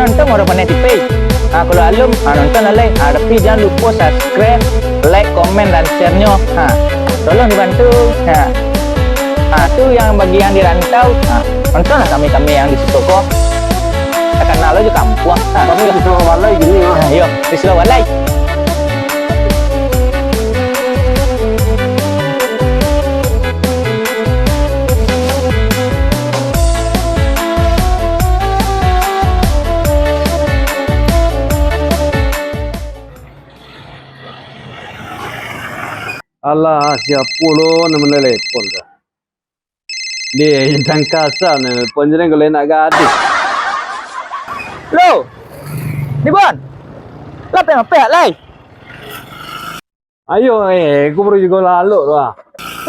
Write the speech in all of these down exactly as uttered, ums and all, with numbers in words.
Nonton Muaro Paneh T V. Ha, kalau alun, ha, nonton lah lai. Ha, tapi jangan lupo subscribe, like, komen, dan share-nyo. Ha, tolong dibantu. Ha. Ha, tu yang bagi yang di rantau. Ha, nontonlah kami-kami yang di siko ko. Takanal ajo kampuang. Ha, kami di Siko Balai gini, ha. Ha, iyo, di Siko Balai. Alah, sia pulo nan manelepon tu? Deh, indak kasa manelepon, jadi kalau nak gadih. Lo, Dibon, lah peh mapeh lai? Ayo, eh, aku baru juo lalok tu ah.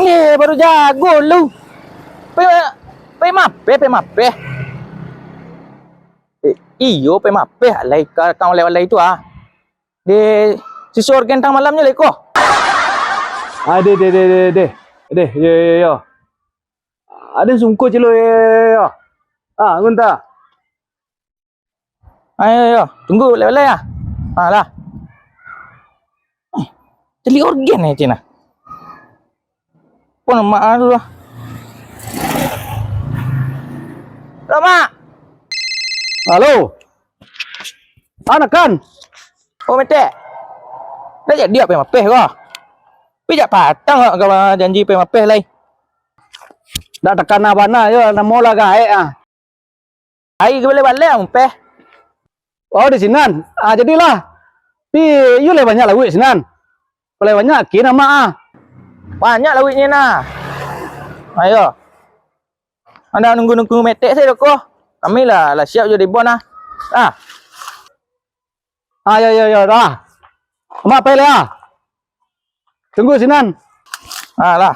Eh, baru jago lu. Pe, pe mapeh, pe mapeh. Eh, iyo, pe mapeh lai ka, ka walai-walai tu ah. Di siswa orgen tang malamnyo lai ko. Ah, deh, deh, deh, deh, deh. Deh, yo, yo, yo. Ado sungkuah cilo, yo, yo, yo. Ah, gunta. Ayo, yo, tunggu, lewat-lewat ah. Ah, lah. Eh, caliak orgen eh, Cina. Pun mak anu lah. Halo, Mak. Halo. Anakan. Oh, Metek. Dah jadi apa yang mapeh kau? Pijak patang kau janji apa yang mapeh lai. Dak takana bana yo, namo lah gaek ah. Ai ka baleh-baleh ampeh. Oh, di sinan. Ah, jadilah. Pi, iyo lai banyak lauik sinan. Kalau banyak, kin amak ah. Banyak lauiknyo nah. Ayo. Anda nunggu-nunggu metek sajo ko. Kami lah, lah siap jo di bon ah. Ah. Ah, yo, yo, yo, dah. Amak pai lah. Tunggu sinan. Ah, lah.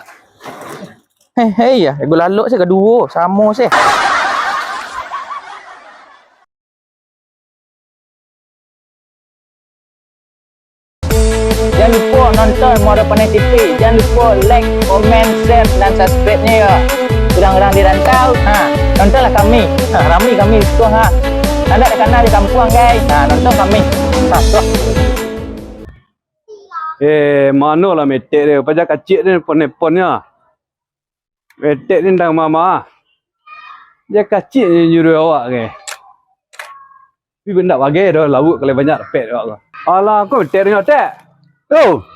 Hei, hei, ya, gula lalok sih kaduo, samo sih. Jangan lupa nonton Muaro Paneh T V. Jangan lupa like, komen, share, dan subscribe-nyo ya. Urang-urang di rantau, ha, nontonlah kami. Ha, rami kami di situ, ha. Anda dak kanal di kampuang, guys. Ha, nonton kami. Ha, tu. Eh, manolah metek dia? Paja kacik dia pon-ponnyo. Metek ni ndang mama. Dia kacik je nyuruh awak ke. Tapi ndak bagai doh, lauak kalau banyak dapek awak ko. Alah, kau metek dia, Tek. Yo.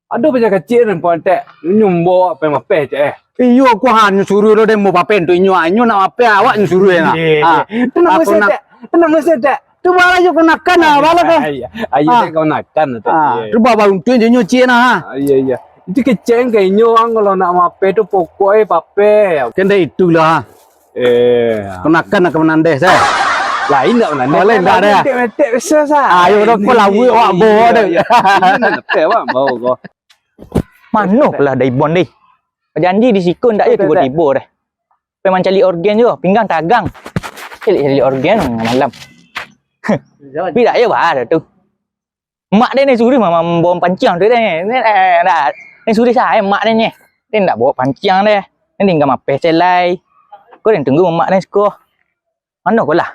Ado paja kacik ni, Tek. Nyumbo awak pai mapeh, Tek, eh. Iyo, aku hanyo suruh lo demo papen tu inyo, inyo nak mapeh awak nyo suruh ya. Eh, ha. Tu nama aku saya, nak Tek. Tu nama saya, Tek. Tu bala jo kanakan ah, bala ko. Ayo, ayo, ah. Tek, kanakan tu. Ah, iya. Tu baba untuang jo nyo ciek nah. Ah, iya, iya. Itu kecek ka inyo, ang, kalau nak mapeh tu pokok eh papeh. Kan dah itulah. Eh. Kanakan nak manandeh saya. Lain tak manandeh? Oh, lain tak ada. Metek-metek biasa sa. Ah, ayo dah ko lawik awak bo dah. Iya, iya. Ini nak teh awak bau ko. Mano pulo dai bon deh. Bajanji di siko ndak je tibo-tibo deh. Pai mancaliak orgen juo, pinggang tagang. Caliak-caliak orgen malam. Tapi dak je bah tu. Mak den ni suruh mama mambawa panciang tu den. Ni, eh, dak. Ni suruh sae mak den ni. Den dak bawa panciang deh. Den tingga mapeh selai. Ko den tunggu mak den siko. Mano ko lah?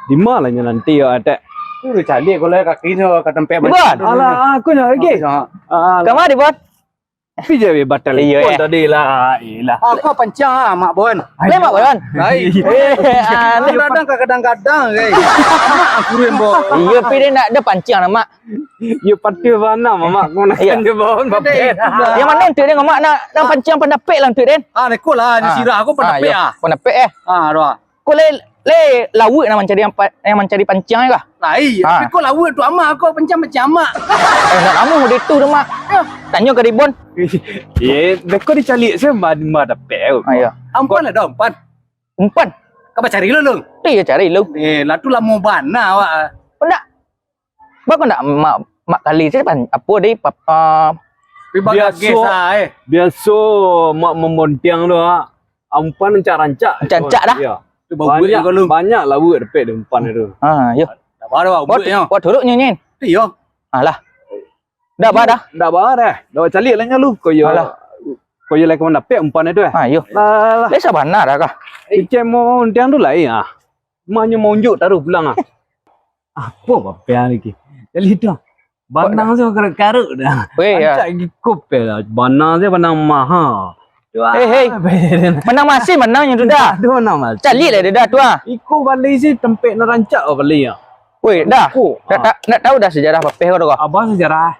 Di ma lah nyo nanti yo, Tek? Suruh caliak ko lah kaki nyo ka tampek. Iban! Alah, aku nyo lagi. Aku nyo. Ah, ka ma di Bon? Pi je batal. Iyo, eh. Tadi lah, ilah. Aku panciang ah, Mak Bon. Lai, Mak Bon? Lai. Eh, anu. Kadang-kadang ka kadang-kadang, guys. Mak aku rimbo. Iyo, pi dia nak ada panciang lah, Mak. Iyo, patut bana, Mak. Aku nak iyo. Dia bawa bapak. Yang mano untuk dia, Mak? Nak, nak panciang pandapek lah untuk dia. Ah, neko lah, ni sirah aku pandapek ah. Pandapek eh. Ah, doh. Ko lai, lai lauak nan mancari ampa-, nan mancari panciang kah? Lai, ha. Tapi ko lauak tu amak ko panciang-panciang amak. Eh, nak lamo mode tu dah, Mak. Yo. Tanyo ka Ribon. Ye, beko dicaliak se ma, ma dapek. Ah, iyo. Ampan ado ampan. Umpan. Ka bacari lu, lu. Iyo, cari lu. Eh, lah tu lamo bana awak. Ndak. Bako ndak mak, mak kali se pan-, apo di pap-, ah, biaso, biaso mak mambontiang tu, ah. Umpan rancak-rancak. Rancak-rancak dah. Iyo. Tu bau banyak, banyak lauak dapek di umpan tu. Ha, yo. Buat, buat huruknyo nyen. Iyo. Alah. Ndak ba dah. Ndak ba dah. Ndak ba caliak lah nyo lu. Ko yo. Alah. Ko yo lai ka mandapek umpan tu eh. Ha, yo. Lah, lah, lah. Lai sabana dah kah? Kecek mambontiang tu lai ah. Mah nyo maunjuk taruh pulang ah. Apo papeh lagi? Jadi tu. Banang tu karuk-karuk dah. Weh, ya. Rancak giko peh lah. Banang tu banang maha. Tu Eh, hei. Apa dia? Manang masin manang nyo tu dah. Tu manang masin. Caliak lah dia dah tu ah. Iko balai si tampek nan rancak oh balai ah. Weh, dah. Iko, Nak, ah. nak, nak tahu dah sejarah papeh ko tu ko? Abah sejarah.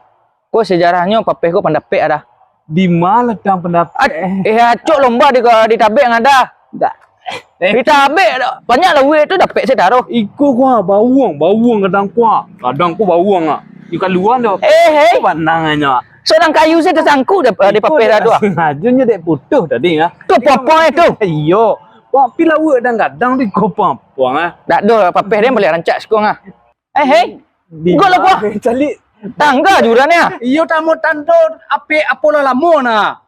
Ko sejarahnyo papeh ko pandapek dah. Di ma latang pandapek? At-, eh, acok lomba di, di tabek ngada. Dak. Eh. Di tabek dah. Banyak lah weh tu dapek se taruh. Iko kuah bawang, bawang kadang kuah. Kadang ko bawang ah. Di kaluan dah. Eh, hei. Panang nyo. Seorang kayu se tersangkut di, di papeh dah tu ah. Sengaja nyo dek putuh tadi ah. Tu popong eh tu. Iyo. Wah, pi lauk kadang-kadang di ko popong ah. Dak doh papeh dia boleh rancak sekong ah. Eh, hei. Di Gol lah, ma-, Kuah. Caliak. Tangga juran ya. Iyo, tamo tando apek apo lah lamo nah.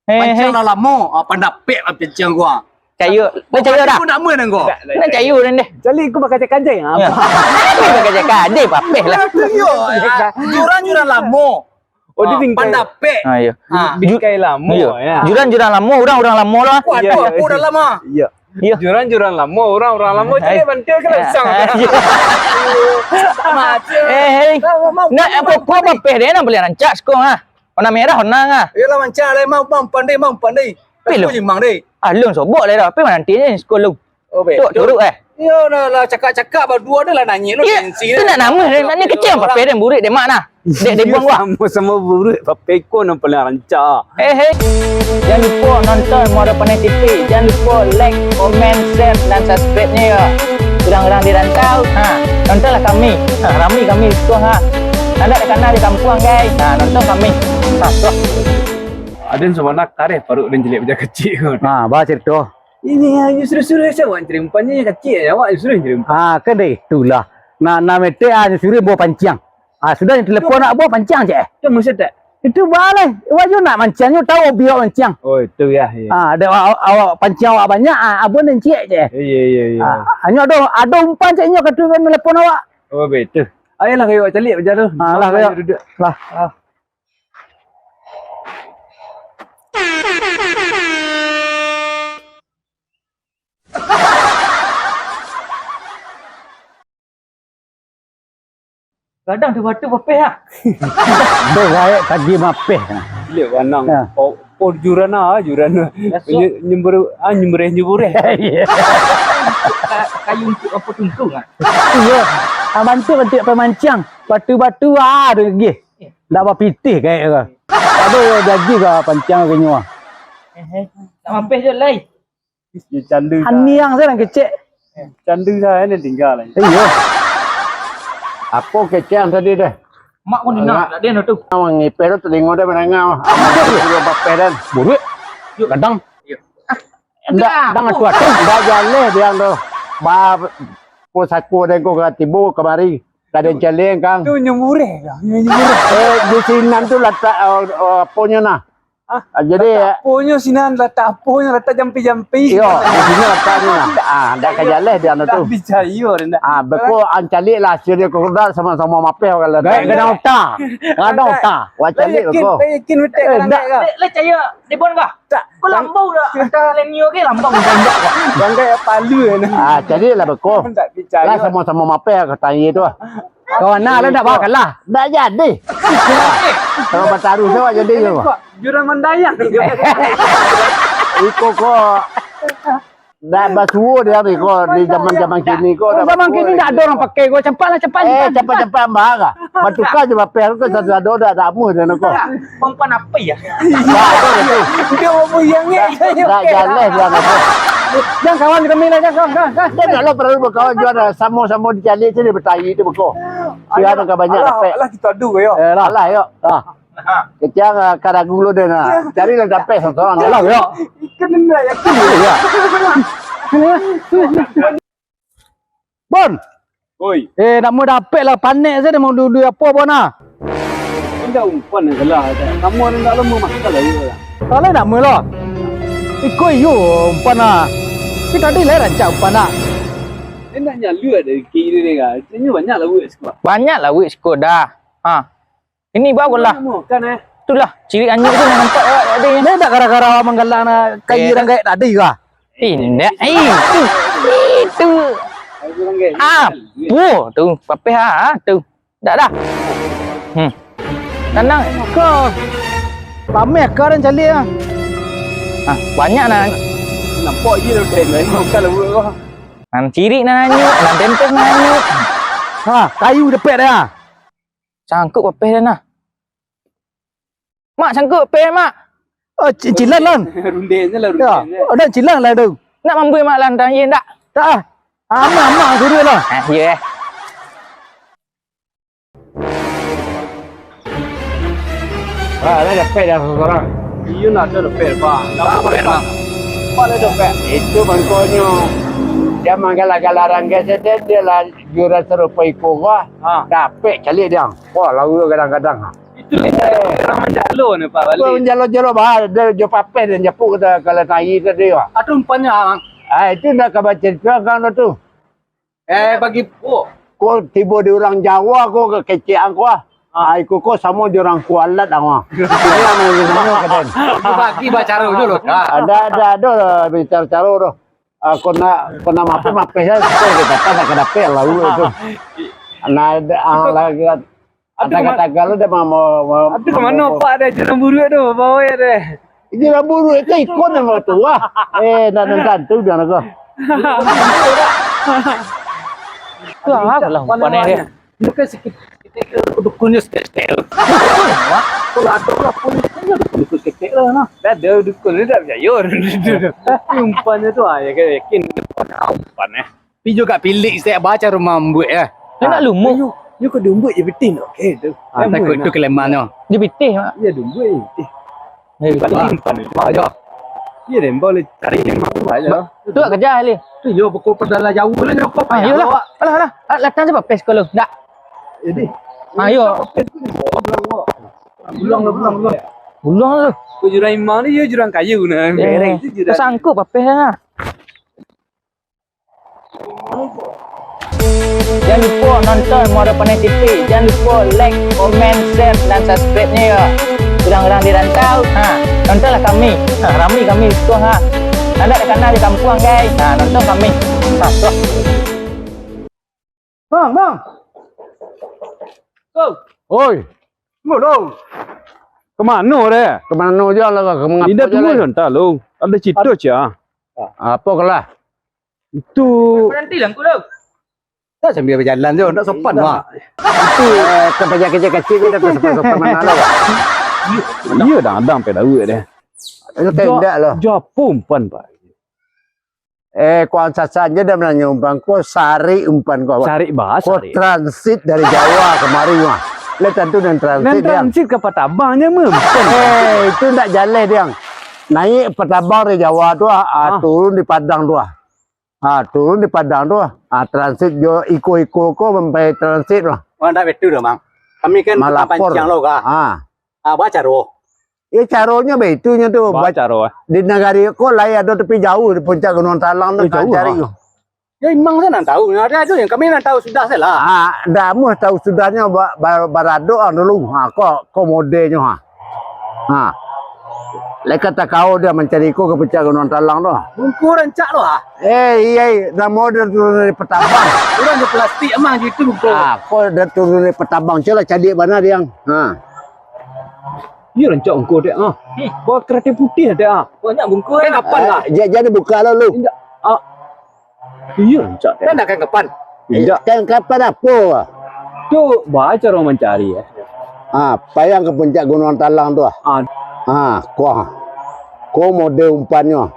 Eh, Pancang hei. lah lamo. Ah, pandapek lah pancang gua. Cayo. Nak cayo dah. Aku nak mah nang gua. Nak cayo dah deh. Caliak, aku bakal cakajai. Ya. Apa? Apa bakal cakajai? Papeh lah. Iyo, ya. Juran-juran lamo. Oh, di Ah, bingkai. Pandapek. Ah, iya. Ah. Ju-, Bingkai lamo, iya. Ya. Juran-juran lamo, urang-urang lamo lah. Kuat Iya, tu iya, aku iya. dalam ah. Iya. Iya. Juran-juran lamo, urang-urang lamo, Eh. caliak bantil kan Eh. usang. Eh, iya. Macam. Eh, hei. Mau, mau, Nak, mau, apa mau, kuah mau. papeh deh, nak beli rancak sekong ah. Warna merah, warna ah. Iyalah, rancak lah, mau, mau, pandai, mau, pandai. Tapi lu. Aku jimang deh. Ah, lu sobok lah dah. Tapi mana nanti ni sekong lu? Oh, Tok, betul. Turuk, eh? Iyo, lah, lah, cakak-cakak, baduo dah lah nanyik lu, Iya, gengsi tu dah. nak nama, Cakap nanya dulu kecil, orang. Papeh dan burik, demak nah. Dek, dek buang gua. Samo-samo burik, papeh ko nan paling rancak. Eh, hei. Jangan lupa nonton Muara Panai T V. Jangan lupa like, komen, share, dan subscribe-nya ya. Urang-urang di rantau, ha, nontonlah kami. Ha, rami kami, suko, ha. Nandak di kanai di kampuang, guys. Ha, nonton kami. Ha, suko. Aden sabana kareh paruik den caliak bajak kecik ko. Ha, ba carito. Ini, ah, nyo suruh-suruh sia awak cari umpan nyo, nyo kacik, awak nyo suruh cari umpan. Ah, kan deh, itulah. Nah, nah, mete, ah, nyo suruh bawa panciang. Ah, sudah nyo telepon nak bawa panciang, cek, eh. Tu maksud tak? Itu baleh. Awak jo nak manciang, nyo tahu hobi awak manciang. Oh, itu ya, ya. Ah, ada awak, awak panciang awak banyak, ah, abon nan ciek, cek, eh. Iya, iya, iya. Ah, nyo ado, ado umpan, cek, nyo katu telepon awak. Oh, betul. Ayolah, kayo awak caliak baja tu. Ah, lah, kayo. Duduk. Lah. Ah. Gadang tu batu papeh ah. Tu gaek tagi mapeh. Lihat banang. Ya. Oh, oh, juran ah, juran. Biaso. Nye-, nyembur-, ah, nyembureh, nyembureh. Iya. Ka-, kayu untuk apa tungtung ah? Iya. Ah, bantu, bantu pemancang. Batu-batu ah, ada gih. Ndak bapitih gaek ka. Aduh, jadi ka panciang ka nyo. Eh, eh. Tak mampir je, lai. Dia canda. Aniang sajo nan kecek. Canda sajo nan tingga lai. Iyo. Apo kecek tadi deh? Mak pun dengar, Mak. Tak ada tu. Awak ngipeh tu telingo dah mendengar. Sudah bapeh dan. Buruik. Yuk. Gadang. Yuk. Ah, ndak, dah ngaku aku. Ndak jaleh dia tu. Ba, pusako den ko ka tibo kamari. Kada caleng, Kang. Tu nyemureh dah, nyemureh. Eh, di sinan tu latak, eh, eh, aponyo nah. Ah, jadi, latak aponyo sinan, latak aponyo, latak jampi-jampi. Iyo, di sini lataknyo nah. Ah, ndak ka jaleh dia anu tu. Ndak picayo dah. Ah, beko an caliak lah hasilnyo, kok dah samo-samo mapeh kalau gaek dah. Gadang utak. Gadang utak. Wah, caliak yakin, beko. Yakin betul. Eh, ndak. Lai, lai cayo di bon kah? Tak. Ko lambau dah. Kata Lenio ke lambau dah indak kah? Bangkai palu kan. Ah, caliak lah beko. Ndak picayo. Lah samo-samo mapeh ka tangi tu. Kawan nak lah ndak bakal lah. Ndak jadi. Kalau bataruih tu awak jadi tu. Jurang mandayang. Iko ko ndak basuo dia ni ko di zaman-zaman kini ko. Oh, zaman kini ndak ado urang pakai ko. Capatlah, capat, eh, capat, capat. Capat-capat, Mbak. Batuka je bapeh ko sado-sado dak, dak amuah dia ko. Umpan apo ya? Dia mau buyang ni. Ndak, ndak jaleh dia ko. Jangan kawan kami lah, jangan kawan, kawan, kawan. Dia ndak lah perlu bakawan juo dah. Samo-samo dicaliak sini batayi tu beko. Sia nan ka banyak dapek. Alah, kita adu yo. Eh, lah. Alah, yo. Ah. Kecang, ah, karagu lu deh nah. Cari lah dapek sorang-sorang. Alah, yo. Ikan ni yakin. Iya. Bon. Oi. Eh, nak mau dapek lah, panek saja mau duduk apa, Bon, ah? Indak umpan nan salah, kamu ada ndak lama makan lah, yo lah. Salah nak mau lah. Iko iyo umpan ah. Tapi tadi lah rancak umpan ah. Dia nak nyalu ada kiri ni kan. Ini banyak lah wek sekolah. Banyak lah wek sekolah dah. Ha. Ini baru lah. Makan, eh. Itulah, cirik anyuik tu nan nampak awak tadi. Ni dak gara-gara awak manggalak nak kayu Eh, urang gaek tadi kah? Indak. Eh, itu. Itu. Apo tu? Papeh ah tu. Dak dah. Hmm. Tanang. Ko. Ramai ka den caliak ah. Ah, banyak nah. Nampak je lah, den. Lain makan lah, bro. Nan cirik nan anyuik, nan tempeh nan anyuik. Ha, kayu dapek dah. Sangkuik papeh den nah. Mak, sangkuik papeh, Mak. Oh, ci-, cilan, Lan. Runding je lah, runding je. Oh, dah cilan lah tu. Nak mambuih, Mak, Lan, tang ye ndak? Tak ah. Amak, amak suruh lah. Ah, iya eh. Ah, dah dapek dah sorang. Iyo, nak ada dapek, Bang. Nak apa, Bang? Apa dah dapek? Itu mangkonyo. Dia manggala-gala ranggai saja, dia lah juran sarupo iko gua. Ha. Dapek caliak dia. Wah, lawa gadang-gadang. Itu urang manjalo ni, Pak Wali. Urang manjalo-jalo, bah, dia jo papeh dan japuk kita kalau tai tadi, bah. Ado umpannyo, Bang. Ah, itu nak ka bacarito kan tu. Eh, bagi, oh. Ko tibo di urang Jawa, ko kecek ang ko, ah. Ah. Ah, iko ko samo jo urang Kualat, ang, ah. Iyo, manyo ka den. Bagi bacaro dulu. Ah, ado, ado, ado lah bicaro-caro tu. Ah, ko nak, ko nak mapeh, mapeh sajo, ko nak dapek, nak ka dapek lah, tu. Nah, ada, ah, lagi kan. Ado kata-kata lo dah mau, mau, ado ka mano, Pak, dah, jalan buruak tu, bawa ya deh. Jalan buruak tu ikon nama tu, wah. Eh, nak nonton tu dah nak. Tu apa lah umpan dia? Bukan sikit, kita ke dukunnyo seketek. Kalau ado lah pun, dukun seketek lah, nah. Dah ado dukun ni dah percaya. Tapi umpannyo tu, ah, ya, yakin umpan, ah, umpan, eh. Pi jo gak pilik stek baca rumah ambuik, eh. Yo nak lumuk. Yo, yo ka diumbuik je pitih nak, oke tu. Ah, takut tu kelemannyo. Di pitih, Mak. Iyo, diumbuik je pitih. Eh, paling simpan tu aja. Iyo, deh, boleh cari yang mana aja. Tu gak kerja, Li. Tu yo, pokok perdalam jauh lah, nyokop. Ah, iyolah. Alah, alah. Ah, latang je papes kalau. Dak. Jadi. Ah, yo. Pulang lah, pulang lah. Pulang lah. Ko jurang imang ni, yo jurang kayu nah. Eh, bereng tu jurang. Sangkup papes lah. Jan lupo nonton Muaro Paneh T V. Jan lupo like, komen, share, dan subscribe-nyo yo. Urang-urang di rantau, ha, nontonlah kami. Ha, rami kami tu, ha. Anda takana di kampuang, guys. Ha, nonton kami. Ha, tu. Bang, bang. Oi. Mano? Ka mano deh? Ka mano je lah, ka mangapo je lah. Indak tunggu sebentar lu. Ada cerita, Cak. Apo kalah? Itu. Berhenti lah, Angku, tu. Tak sambil berjalan je, tak sopan, Mak. Itu, eh, tempat kecil-kecil tu dah sopan-sopan mana lah. Iya, dah, dah sampai tahu deh. Itu tembak lah. Japo umpan, Pak. Eh, kuang sasan je dah mananyo umpan ko, sarik umpan ko, Pak. Sarik bah, ko sarik. Transit dari Jawa kamari, Mak. Lah tantu nan transit, Diang. Nan transit ka Patabang je, mah. Eh, itu ndak jaleh, Diang. Naik Patabang dari Jawa tu, ah, ah, turun di Padang tu, ah. Ah, turun di Padang tu, ah, transit jo iko-iko ko sampai transit lah. Oh, ndak betul doh, Bang. Kami kan tukang panciang lo, kah? Ah. Ah, bacaro. Ya, caronyo baitu nyo tu. Ba-, caro, eh. Di nagari ko lai ado tapi jauh di puncak Gunuang Talang tu, eh, jauh, cari ah. Yo, imang sanan tahu. Nyo ado, ado yang kami nan tahu sudah salah. Ah, dah amuah tahu sudahnyo ba-, ba-, baradok ah dulu. Ha, ko, ko modenyo, ha. Ha. Lai ka takao dia mancari ko ka puncak Gunuang Talang tu. Bungkuh rancak tu, ah. Eh, iya, iya. Namo dia turun dari Patabang. Urang jo plastik amang jo itu bungkuh. Ah, ko dia turun dari Patabang. Caklah cadiak bana dia. Ha. Iyo, rancak bungkuh, Dek, ah. Hmm. Bawa karatin putih, Dek, ah. Banyak bungkuh, kan eh. Kapan lah? Eh, ja-, jadi buka lah lu. Indak. Ah. Iyo, rancak, Dek. Kan dak kan kapan? Indak. Eh, kan kapan apo? Tu, baco urang mancari, eh. Ah, payang ka puncak Gunuang Talang tu, ah. Ah. Ah, ko, ah. Ko model umpannyo.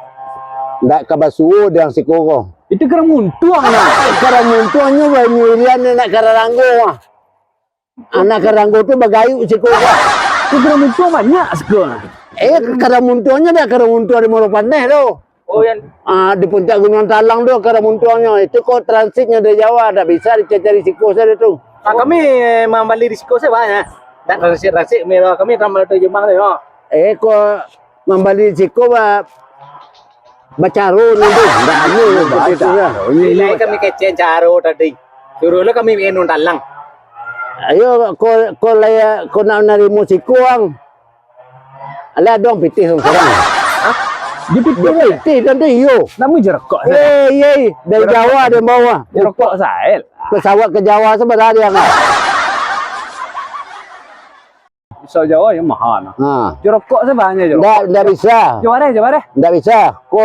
Ndak ka basuo dek ang siko ko. Itu karang muntuang, nah. Karang muntuangnyo, bah, nyirian nak kararanggo, ah. Anak karanggo tu bagayuk siko ko. Tu karang muntuang banyak siko. Eh, karang muntuangnyo dah karang muntuang di Muaro Paneh tu. Oh, yang ah, di puncak Gunuang Talang tu karang muntuangnyo. Itu ko transitnyo dari Jawa, dah bisa dicari siko saja tu. Ah, kami mambali di siko saja, Bang, ya. Dak rasik-rasik kami tu. Kami tambah tu Jumang tu, yo. Eh, ko mambali siko, ba-, bacaro nyo tu. Ndak anu, seperti itu, ya. Lai kami kecekan caro tadi. Suruah lo kami minum talang. Ayo, ko, ko lai, ko nak narimo siko, ang. Alah, dong pitih sorang. Hah? Di pitih tu, eh? Pitih dan tu iyo. Namo jo rokok sajo. Eh, iyo, eh. Dari Jawa dia bawa. Rokok sajo. Pesawat ke Jawa sebenarnya, kan? Pisau Jawa yang mahal, nah. Ha. Jo rokok sabanyak jo. Ndak, ndak bisa. Jo bareh, jo bareh. Ndak bisa. Ko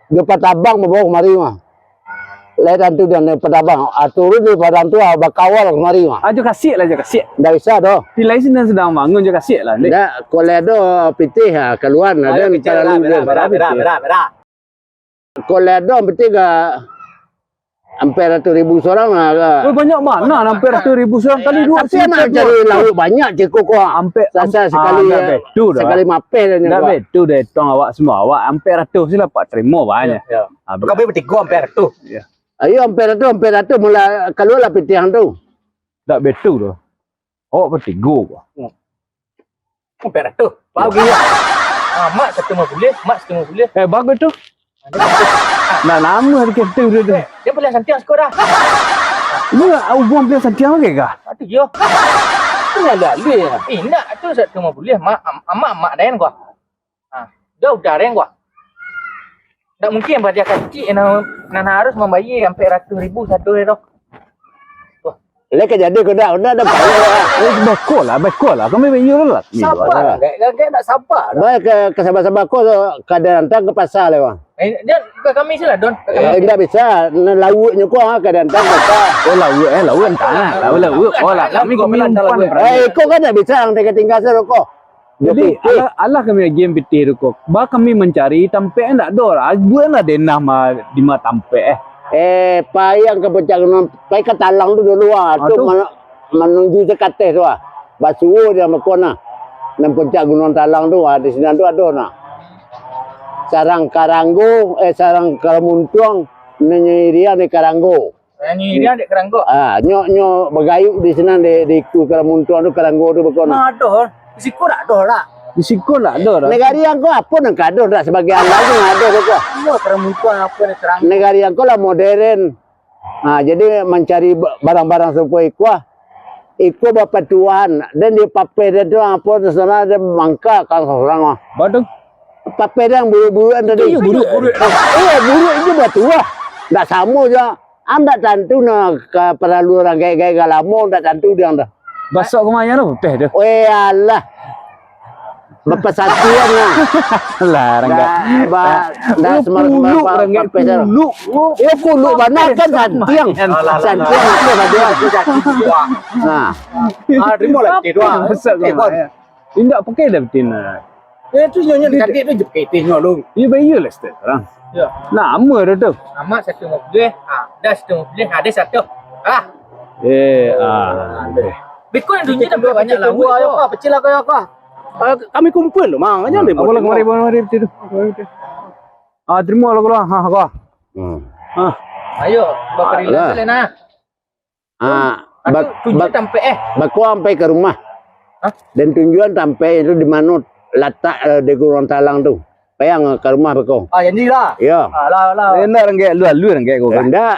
jo patabang bawa kemari mah. Lai tantu dan patabang. Ah, turun di padang tu, ah, bakawal kemari mah. Ah, jo kasiak lah, jo kasiak. Ndak bisa doh. Pilai sini sedang bangun, jo kasiak lah, dek. Ndak, ko lai ado pitih, ah, kaluan, ah, ado pitih lah, talalu berah, berah, berah, berah, berah. Ko lai ado pitih ka ampek ratuih ribu surang lah, ka. Oh, banyak bana lah, ampek ratuih ribu surang kali duo. Tapi anak cari lauak banyak ceko ko. Ampek, sasa am-, sekali, ah, ndak betul dah. Sekali mapeh dah nyo. Ndak betul dah, tong awak semua. Awak ampek ratuih sila pak terima banyak. Ya, ya. Ah, kami batigo ampek ratuih. Ya. Ayo, ampek ratuih, ampek ratuih, mula kalua lah pitih tu. Ndak betul dah. Awak batigo ko. Hmm. Ampek ratuih. Bagi yo. Ah, mak satu limo puluah, mak satu limo puluah. Eh, bagus tu. Nak lamo di kereta tu. Eh, dia bali santiang siko dah. Ni lah, ah, ubuang bali santiang lagi kah? Aduh, yo. Ini alih-alih. Eh, nak tu satu limo puluah, mak, am-, amak, amak den ko. Ah, dah udah den ko. Ndak mungkin padiah kacik nan, nan harus mambayar ampek ratuih ribu sado tu. Wah. Lai ka jadi ko ndak, ndak ado payah. Eh, beko lah, beko lah. Kami iyo lah. Sabar, gak, gak, gak nak sabar. Baik ke, ke sabar-sabar ko, ka den antaan ka pasa lai, Bang. Eh, dia, ka kami sila, Don. Ka kami. Eh, ndak bisa. Nah, lauaknyo ko, ha, ka den antaan ka pasa. Oh, lauak, eh, lauak antaan. Lauak, lauak. Oh, lah, kami, kami umpan. Eh, iko kan ndak bisa, ang tingga-tingga sado ko. Jadi, alah, alah kami agiah pitih tu ko. Ba kami mancari tampek ndak ado lah. Bueklah denah ma, di ma tampek, eh. Eh, payah ka Puncak Gunuang, pai ka Talang tu dulu, ah. Ah, tu tu. Mana-, manuju Jakateh tu, ah. Basuo dia mako nah. Nan Puncak Gunuang Talang tu, ah, di sinan tu ado nah. Sarang Karanggo, eh, Sarang Karamuntuang, nan nyo irian di Karanggo. Nan nyo irian dek Karanggo. Ah, nyo, nyo bagayuik di sinan, di, di ikua Karamuntuang tu, Karanggo tu beko nah. Nah, ado. Di siko dak ado lah. Di siko dak ado lah. Nagari angko apo nan ka ado, ndak sabagai alah tu nan ado ko. Iyo, Karamuntuang apo ni, Karanggo. Nagari angko lah modern. Ha, jadi mancari ba-, barang-barang sarupo iko, ah. Iko bapatuahan, den di papeh den tu apo tu sana den mangka ka surang, ah. Batua. Papeh den buruak-buruak tadi. Itu iyo buruak. Iyo, buruak itu batuah. Ndak samo jo. Ang ndak tantu nah, ka paralu urang gaek-gaek ka lamo, ndak tantu diang tu. Basok ka mayang tu, papeh tu. Weh, alah. Bapasatian lah. Lah, rangga. Ndak, ba-, ndak sembarang-sembarang pa-, papeh tu. Kuluk, rangga, kuluk. Yo, kuluk bana kan santiang. Alah, alah, alah. Santiang tu baduo. Nah. Ah, tarimo lah, pitih tu, ah. Basok ka mayang. Indak pakai dah betina. Eh, tu nyo, nyo, tadi tu je pakai pitih nyo lu. Iyo, baiyo lah, Ustaz, sekarang. Yo. Nama dah tu? Nama satu mobil, ah, dah satu mobil, ada satu. Ah. Eh, ah. Beko nan tunjuk dah banyak lah. Yo, kau, pecil lah kau, yo, kau. Ah, kami kumpul tu, mang. Jangan ribut. Apalah, kemari, kemari, betul tu. Ah, tarimo lah, kau lah. Ha, kau. Hmm. Ah. Ayo, bakari lah, nah. Ah, bak-, tunjuak bak-, tampek, eh. Bako ampai ka rumah. Hah? Den tunjuakan tampek itu di mano latak, eh, di Gunuang Talang tu. Pai ang ka rumah bako. Ah, jadi lah. Iyo. Ah, lah, lah. Eh, ndak, rangga, lu, lu, rangga, ko, kan? Ndak.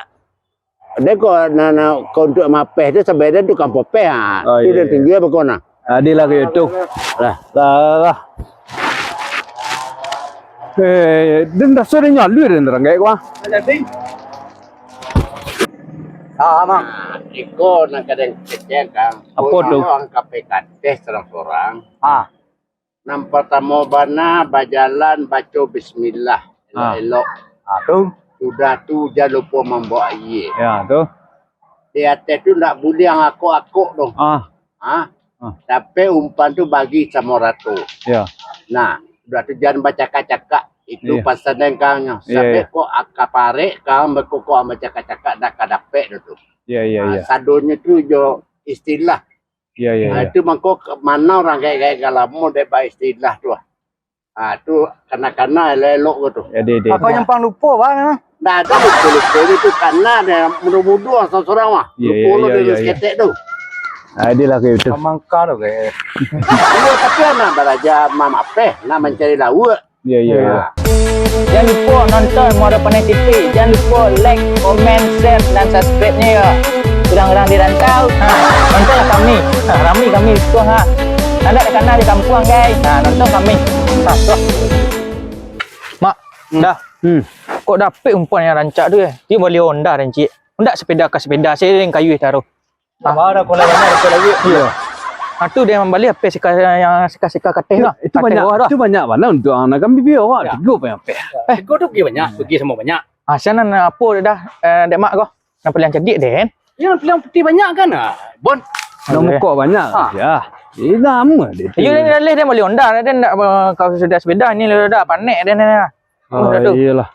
Dek ko, na, na, ko untuak mapeh tu, sabananyo tu kampo peh, ah. Oh, tu iyo, den iyo. Tunjuak bako, nah. Adil lah kayak itu. Lah. Lah, lah, lah. Eh, den raso den nyalu den rangga, ko, ah. Ah, Mang. Nah, iko nan ka den kecek, Kang. Apo tu? Ko ang ka pai ka ateh surang-surang. Ah. Nan partamo bana, bajalan, baco bismillah. Ah. Elok-elok. Ah, tu. Sudah tu, jan lupo mambaok aia. Ya, tu. Di ateh tu ndak buliah ang akok-akok tu. Ah. Ha? Ah. Sampai umpan tu bagi samo rato. Ya. Nah, sudah tu jan bacakak-cakak. Itu pasan den ka ang nyo. Iya, sampai iya. Kok aka parek, ka ang beko kok ang bacakak-cakak, dak ka dapek dah tu. Iya, iya, nah, iya. Sadonyo tu jo istilah. Iya, iya, nah, iya. Itu mangko ke-, mano urang gaek-gaek ka lamo dek baistilah tu. Ah, tu kana-kana elok-elok ko tu. Ya, deh, deh. Apa nyampang lupo, Bang, ah? Ndak ado lupo-lupo tu, kana dek mudo-mudo surang-surang mah. Iya, lupo iya, lo iya, dek iya, iya. Saketek tu. Ah, dia lah kayak itu. Pamangka tu kayak. Iya, tapi anak baraja mamapeh, nak mancari lauak. Iya, iya, iya. Nah. Jan lupo nonton Muaro Pandai T V. Jan lupo like, komen, share, dan subscribe-nyo yo. Urang-urang di rantau, ha, nontonlah kami. Ha, rami kami di siko, ha. Ndak takana di kampuang, guys. Ha, nonton kami. Ha, tu. Mak, Dah. Hmm. Kok dapek umpan nan rancak tu, eh? Iyo bali Honda den ciek. Ndak sepeda ka sepeda, se den kayu taruh. Ah. Bara pun lah banyak, dapek lagi. Iyo. Ah, tu den mambali ape sika, nan sika-sika kateh tu. Itu banyak, itu banyak bana untuak anak kami, biar awak tigo payah ape. Eh. Tigo tu pergi banyak, pergi samo banyak. Ah, sinan apo dah, eh, dek mak ko. Nan paliang cadiak den. Iyo, nan paliang putih banyak kan? Ah, Bon. Nan mukok banyak. Ah. Yo. Iyo, lamo deh tu. Iyo, den dah leh, den bali Honda, den ndak, eh, kalau sudah sepeda ni lah dah panek den ni. Oh, iyolah.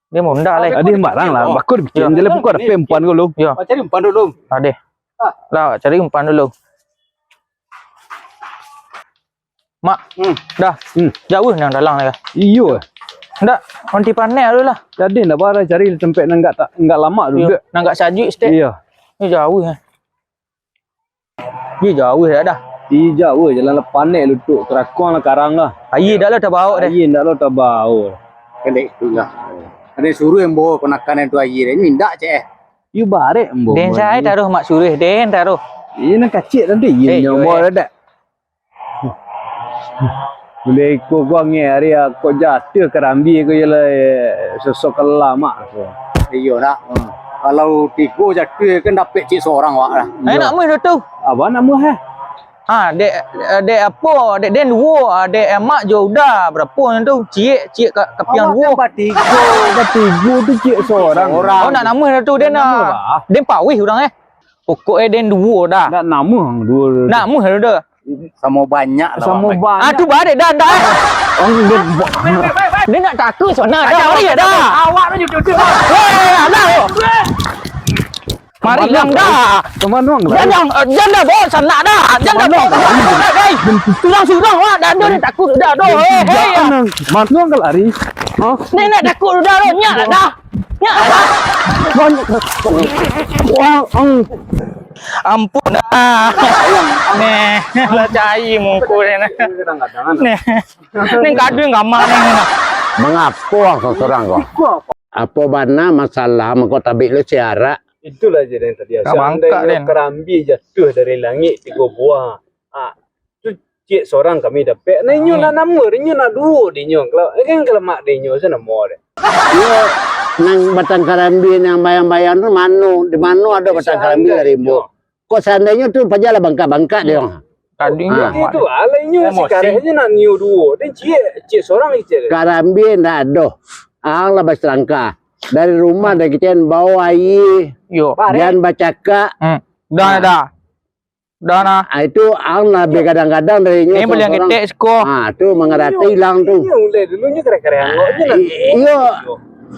Dia mau Honda lah. Tadi barang lah, bakul bikin je lah, buka dapek umpan ko lu. Yo. Cari umpan dulu. Adeh. Ah. Lah, cari umpan dulu. Mak, hmm. Dah. Hmm. Jauah nan dalang lah. Iyo. Ndak, nanti panek dulu lah. Jadi ndak bara cari tempat nan agak tak, agak lamak dulu. Yo, dek. Nan agak sajuak sitek. Iyo. Ni jauah, eh. Ni jauah dah, dah. Ni jauah, jalan lah panek lutuk, karakuang lah karang lah. Aia dak lo tabaok deh. Aia dak lo tabaok. Kelek tu lah. Ado suruah ambo ponakan tu aia deh. Ni ndak cek, eh. Yu barek ambo. Den sai taruh mak suruah, den taruh. Ini nan kacik tadi, eh, nyo ambo dak. Buliah iko ko angin ari ko jatuah karambia ko, iyolah, eh, sosok kelamak ko. Iyo nak. Hmm. Kalau tigo jatuah kan dapek ciek sorang awak lah. Eh, nak muih tu. Abang nak muih, eh? Ha, dek, dek apo, dek den duo, dek mak jo Uda, barapo nyo tu? Ciek, ciek ka, kapiang duo. Awak kan batigo. Batigo tu ciek sorang. Sorang. Oh, nak namuah tu den. Nak namuah, ah. Den pawih urang, eh. Pokok e den duo dah. Nak namuah duo tu. Nak namuah tu dah. Samo banyak lah. Samo banyak. Ah, tu barek dah, dah. Oh, dia, dia nak takut sana dah. Mari dah. Awak tu duduk. Weh, alah. Mari dah. Kemana orang lari? Jangan, eh, jangan bawa sanak dah. Jangan bawa sanak dah, hei. Surang-surang awak dah, dah takut dah, dah. Hei, hei. Mana orang lari? Ha? Ni nak takut dah, dah. Nyak dah. Nyak dah. Wah, ang. Ampun dah. Neh, lah cai muko ni nah. Neh. Ni kaduang gamak ni nah. Mangapo ang sorang ko? Apo bana masalah mangko tabik lo siarak? Itulah je den tadi. Seandainya karambia jatuah dari langik tigo buah. Ah, tu ciek sorang kami dapek. Nah, inyo nak namuah, inyo nak duo dinyo. Kalau, kan kalamak dinyo se namuah deh. Iyo, nan batang karambia nan bayang-bayang tu mano? Di mano ado batang karambia dari ambo? Kok seandainyo tu pajalah bangkak-bangkak deh. Tadi ah. Itu alah inyo sekarang inyo nak nio duo. Den ciek, ciek sorang ciek. Karambia ndak ado. Ang lah basalangkah. Dari rumah dari kecen bawa aia. Yo. Jan bacakak. Hmm. Dah, dah. Dah nah. Ah, itu ang lah bagadang-gadang dari inyo. Ni balian ketek siko. Ah, tu mangarati ilang tu. Inyo uleh dulu nyo kare-kare angok je lah. Iyo.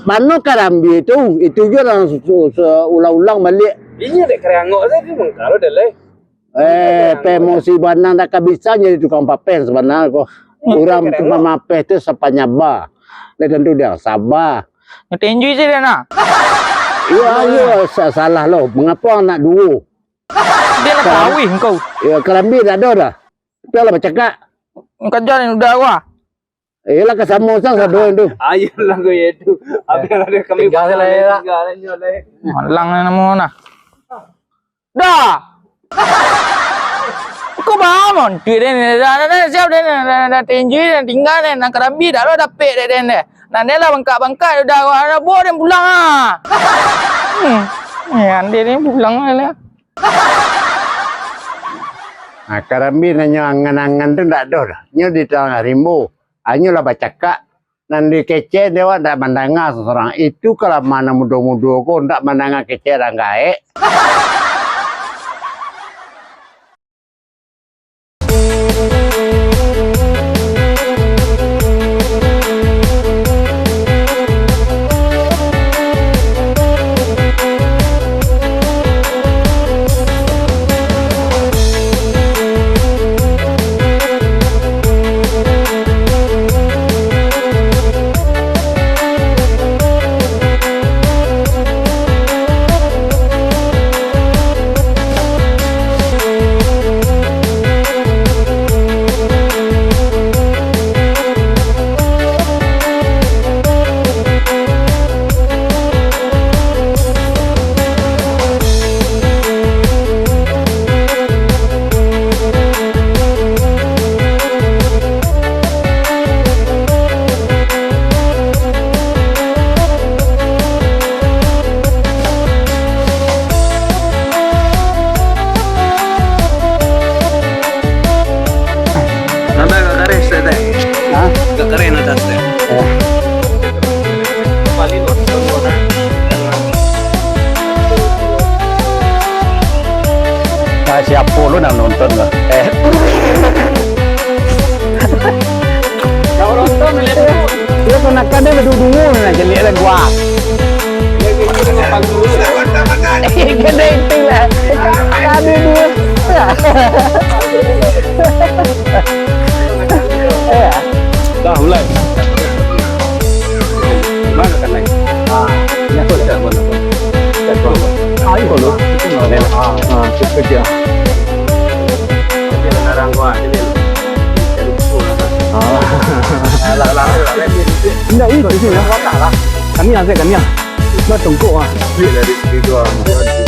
Mano karambia tu? Itu je lah su-, su-, ulang-ulang baliak. Inyo dek kare angok sajo mangkalo dah leh. Eh, pemosi banang dak ka bisa jadi tukang papeh sabananyo ko. Urang tu mamapeh tu sapanyaba. Lai tantu dia saba. Ngetenjui sajo dah nah. Iyo, iyo, sa-, salah lo. Mangapo anak duo? Dia lah kawin kau. Iyo, karambia dak ado dah. Tapi lah bacakak. Kaja ni udah gua. Iyolah, ka samo sang sado tu. Ayolah, kau ya tu. Abang ada kami tinggal lah, ya. Tinggal lah, ya. Malang lah namo nah. Dah. Kau bangun, tu dia ni, dah, dah, dah, siap dia ni, dah, dah, dah, tinju dia, tinggal dia, nak karambia dah lo dapek dia, dia, dia. Nah, dia lah bangkak-bangkak, dah, dah, dah, bawa dia pulang ah. Hmm. Ya, dia ni pulang lah. Nah, karambia nanyo angan-angan tu ndak ado dah. Nyo di tangah rimbo. Anyo lah bacakak, nan di kecek dia awak ndak mandanga sasorang. Itu kalau mano mudo-mudo ko ndak mandanga kecek urang gaek. Siapo lo nan nonton ko? Eh. Kalau nonton, lihat. Iyo, ponakan den baduo-duo nah, caliak lah gua. Kena itu lah. Kami duo. Dah, mulai. Mana kan naik? Ah, ini aku tak buat apa. Ah, ini kalau. Ah, cukup je. Sekarang gua, ini. Ah. Alah, alah, alah. Enggak, ini bagus ya. Kania, saya kania. Nah, tungkuk ah. Dari situ ah.